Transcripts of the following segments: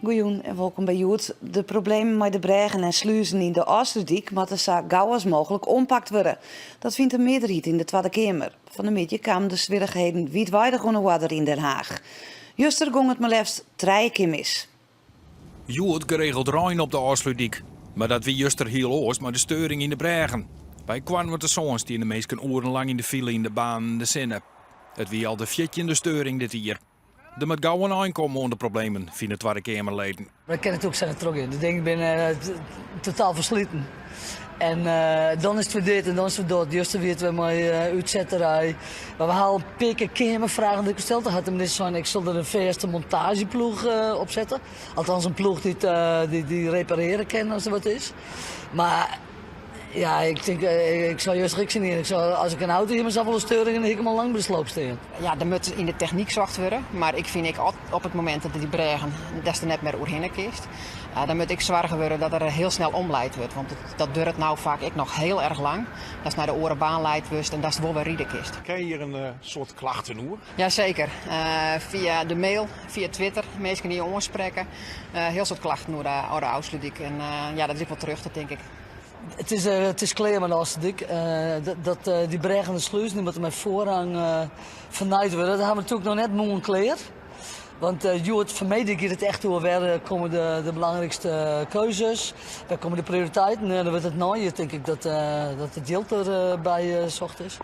Goejûn en wolkom by Hjoed. De problemen mei de brêgen en sluzen yn de Ofslútdyk moatte sa gau as mooglik oanpakt wurde. Dat fynt in mearderheid yn de Twadde Keamer. Fan 'e middei kamen de swierrichheden wiidweidich oan 'e oarder yn Den Haag. Juster gong it mar leafst trije kear mis. Hjoed geregeld rein op de Ofslútdyk. Mar dat wie juster hiel oars mei de steuring yn de brêgen. By Koarnwertersân stiene minsken oerenlang yn de file yn de baarnende sinne. It wie al de fjirtjinde steuring dit jier. Der moat gau in ein komme oan de problemen, fine Twadde Keamerleden. Dat kin natuerlik sa net trochgean. De dingen binne totaal fersliten. En dan is it wer dit en dan is it wer dat. Juster wie it wer mei útsetterij. Mar we ha al in pear kear keamerfragen der steld. Dan hat de minister sein, ik sil der in fêste montaazjeploech op sette. Althans in ploech dy't dy reparearje kin as der wat is. Mar ja, ik tink, ik sei juster ek tsjin ien, ik sei, as ik in auto hie mei safolle steuringen, dan hie ik him al lang by de sloop stean. Ja, der moat yn de technyk socht wurde, mar ik fyn ek op it momint dat dy brêgen datst der net mear oerhinne kinst, dan moat ek soarge wurde dat der hiel snel omleid wurdt, want dat duorret no faak ek noch hiel erch lang, datst nei de oare baan leid wurdst en datst wol wer ride kinst. Krije je hjir in soad klachten oer? Jaseker. Fia de mail, fia Twitter, minsken dy't je oansprekke. Hiel soad klachten oer de Ofslútdyk en ja, dat is ek wol terjochte tink ik. It is klear mei de Ofslútdyk. Dat dy brêgen en de sluzen dy moatte mei foarrang fernijd wurde. Dat ha we natuerlik noch net moarn klear. Want hjoed fanmiddei giet it echt oer wêr komme de belangrykste keuzes, wêr komme de prioriteiten. En dan wurdt it neijier tink ik dat it jild derby socht is.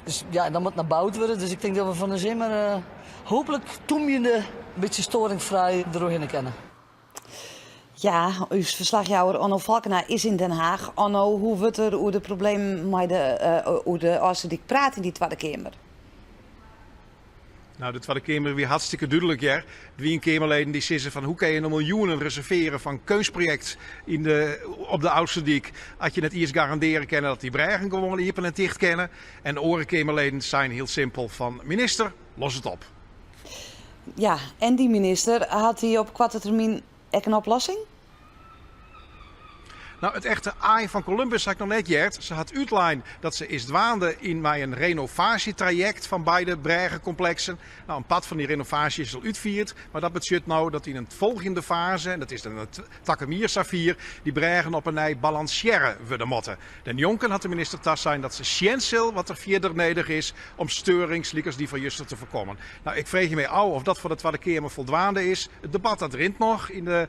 Dus ja, dan moat noch boud wurde. Dus ik tink dat we fan de simmer hooplik toemjende, in bytsje stoaringfrij deroerhinne kinne. Ja, ús ferslachjouwer Onno Falkena is yn Den Haag. Onno, hoe wurdt der oer de problemen mei de, oer de Ofslútdyk praat yn dy Twadde Keamer? Nou, de Twadde Keamer wie hartstikke dúdlik hear. Der wiene keamerleden dy't sizze fan hoe kinne je no miljoenen reservearje foar in keunstprojekt yn de, op de Ofslútdyk as je net iens garandearje kinne dat dy brêgen gewoan iepen en ticht kinne. En oare keamerleden seine hiel simpel fan minister, los it op. Ja, en dy minister, hat dy op koarte termyn ek in oplossing? Nou, it echte aai fan Columbus ha ik noch net heard. Se hat útlein dat se is dwaande yn mei in renovaasjetrajekt fan beide brêgekompleksen. Nou, in part fan dy renovaasje is al útfierd, mar dat betsjut no dat yn in folgjende faze, en dat is dan it takom jier safier, dy brêgen op 'e nij balansearre wurde moatte. Dêrnjonken hat de minister tasein dat se sjen sil wat der fierder nedich is om steurings lykas dy fan juster te foarkommen. Nou, ik freegje my ôf of dat foar de Twadde Keamer foldwaande is. It debat dat rint noch yn de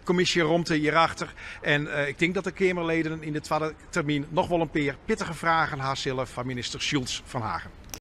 kommisjeromte hjirachter. En ik tink dat de Keamerleden yn de twadde termyn noch wol in pear pittige fragen ha sille foar minister Schultz van Haegen.